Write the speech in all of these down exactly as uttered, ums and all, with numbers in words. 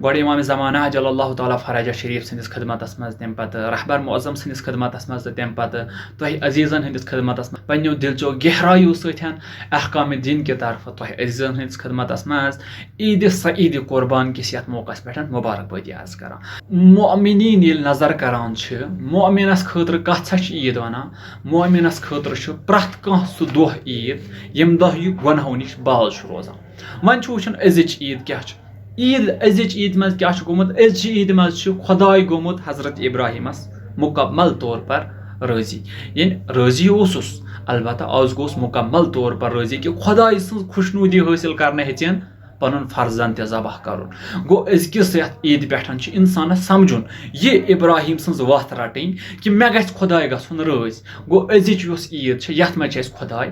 گۄڈٕ امام زمانہ عجل اللہ تعالیٰ فرجہ شریف سٕنٛدِس خدمتس منٛز، تمہِ پتہٕ رہبر معظم سٕنٛدِس خدمتس منٛز، تہٕ تمہِ پتہٕ تۄہہِ عزیزن ہٕنٛدِس خدمتس منٛز، پننیو دِلچو گہرایو سۭتۍ احکام دین کہِ طرفہٕ تۄہہِ عزیزن ہٕنٛدِس خدمتس منٛز عیٖدِ سعیٖدِ قربان کِس یتھ موقعس پٮ۪ٹھ مبارکبٲدی عرض کران۔ مؤمنین ییٚلہِ نظر کران چھِ، مؤمنس خٲطرٕ کتھ سا چھِ عیٖد ونان؟ مؤمنس خٲطرٕ چھُ پرٛٮ۪تھ کانٛہہ سُہ دۄہ عیٖد، ییٚمہِ دۄہ یہِ گۄناہو نِش باز چھُ روزان۔ وۄنۍ چھُ وٕچھُن أزِچ عیٖد کیٛاہ چھِ۔ عیٖد، أزِچ عیٖد منٛز کیٛاہ چھُ گوٚمُت؟ أزچہِ عیٖدِ منٛز چھُ خۄداے گوٚمُت حضرت ابراہیمس مکمل طور پر رٲضی۔ یعنی رٲضی اوسُس، البتہ آز گوٚوُس مکمل طور پر رٲضی کہِ خۄداے سٕنٛز خۄشنودی حٲصِل کرنہٕ ہیٚژن پنُن فرزند تہِ ذبح کرُن۔ گوٚو، أزکِس یتھ عیٖدِ پٮ۪ٹھ چھُ انسانس سمجھُن، یہِ ابراہیم سٕنٛز وتھ رٹٕنۍ کہِ مےٚ گژھِ خۄداے گژھُن رٲضۍ۔ گوٚو، أزِچ یۄس عیٖد چھِ، یتھ منٛز چھِ أسۍ خۄداے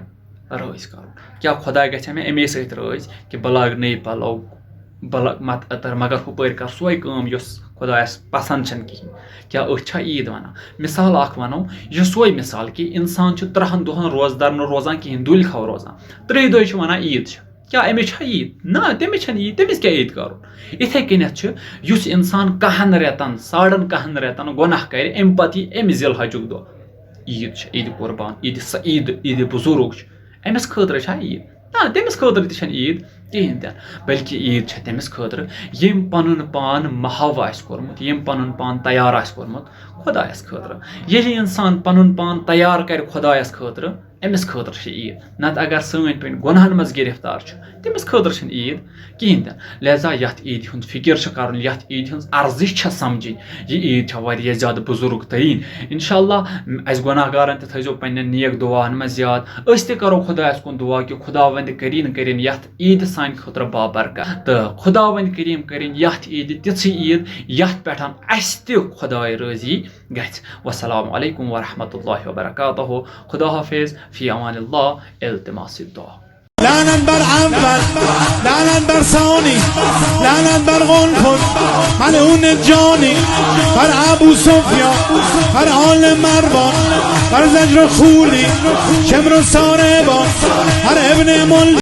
رٲضۍ کرُن۔ کیٛاہ خۄداے گژھِ مےٚ امے سۭتۍ رٲضۍ کہِ بہٕ لاگہٕ نٔے پلو، بہٕ لاگہٕ مت عطر، مگر ہُپٲرۍ کر سۄے کٲم یۄس خۄدایس پسند چھنہٕ کہیٖنۍ؟ کیٛاہ أتھۍ چھا عیٖد ونان؟ مثال اکھ ونو، یہِ سۄے مثال کہِ انسان چھُ ترٛہن دۄہن روزدار نہٕ روزان کہیٖنۍ، دُلۍ کھو روزان، ترٛیٚیہِ دۄہہِ چھُ ونان عیٖد چھِ۔ کیٛاہ أمِس چھا عیٖد؟ نہ، تٔمِس چھنہٕ عیٖد، تٔمِس کیٛاہ عیٖد کرُن؟ اِتھے کٔنٮ۪تھ چھُ، یُس انسان کہن رٮ۪تن، ساڑن کہن رٮ۪تن گۄناہ کرِ، امہِ پتہٕ یی امہِ ذی الحجُک دۄہ۔ عیٖد چھِ، عیٖد قربان، عیٖد سعیٖد، عیٖد بزرگ چھِ، أمِس خٲطرٕ چھا عیٖد؟ نہ، تٔمِس خٲطرٕ تہِ چھَنہٕ عیٖد کِہیٖنۍ تہِ نہٕ، بلکہِ عیٖد چھےٚ تٔمِس خٲطرٕ، ییٚمۍ پَنُن پان محو آسہِ کوٚرمُت، ییٚمۍ پَنُن پان تیار آسہِ کوٚرمُت خۄدایَس خٲطرٕ۔ ییٚلہِ اِنسان پَنُن پان تیار کَرِ خۄدایَس خٲطرٕ، أمِس خٲطرٕ چھِ عیٖد۔ نَتہٕ اگر سٲنۍ پٔنۍ گۄناہَن منٛز گِرفتار چھُ، تٔمِس خٲطرٕ چھَنہٕ عیٖد کِہیٖنۍ تہِ نہٕ۔ لہذا یَتھ عیٖدِ ہُنٛد فِکِر چھِ کَرُن، یَتھ عیٖدِ ہٕنٛز ارزش چھےٚ سَمجھِنۍ۔ یہِ عیٖد چھےٚ واریاہ زیادٕ بُزرگ تریٖن۔ انشاءاللہ، اَسہِ گۄناہ گارن تہِ تھٲیزیو پننٮ۪ن نیک دُعاہن منٛز یاد۔ أسۍ تہِ کرو خۄدایس کُن دُعا کہِ خۄداوند کریٖم کٔرِن یتھ عیٖدِ سانہِ خٲطرٕ بابرکت، تہٕ خۄداوند کریٖم کٔرِن یتھ عیٖدِ تِژھٕے عیٖد، یتھ پٮ۪ٹھ اسہِ تہِ خۄداے رٲضی گژھِ۔ والسلام علیکم ورحمۃ اللہ وبرکاتہ۔ خدا حافظ، فی امان اللہ، التماس دعا۔ لعنت بر اول، لعنت بر ثانی، لعنت بر قنفذ، ملعون جانی، بر ابو سفیان، بر آل مروان، بر زجر و خولی، شمر و ساربان، بر ابن مل